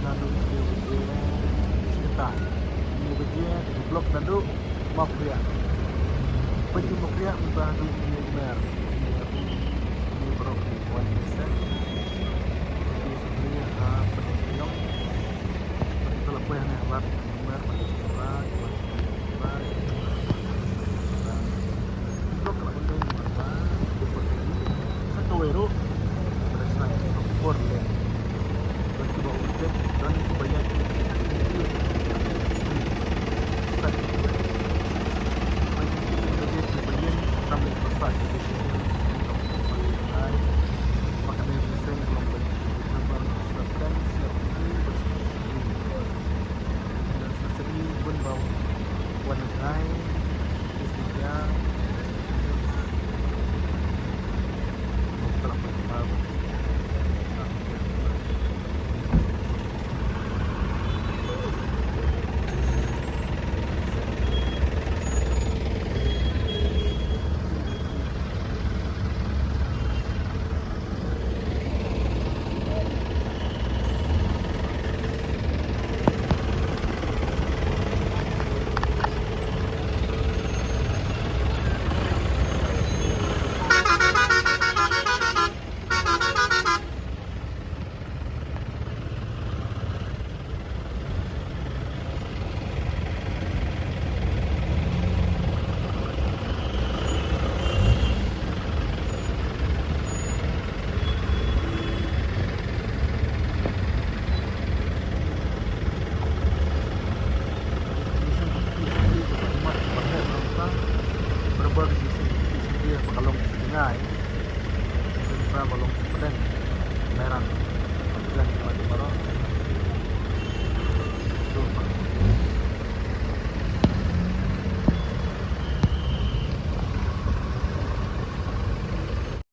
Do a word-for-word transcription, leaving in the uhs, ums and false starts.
Naduh kine baje, sekitar kine baje, kine blok naduh Mawkhlieh. Peit kine Mawkhlieh mynta haduh kine Mer. Kine baroh kine wan kine sek. Kine sek kine ha Pdeng Kynjong. Peit kine la poi hangne ha Mer, Mer, Mer.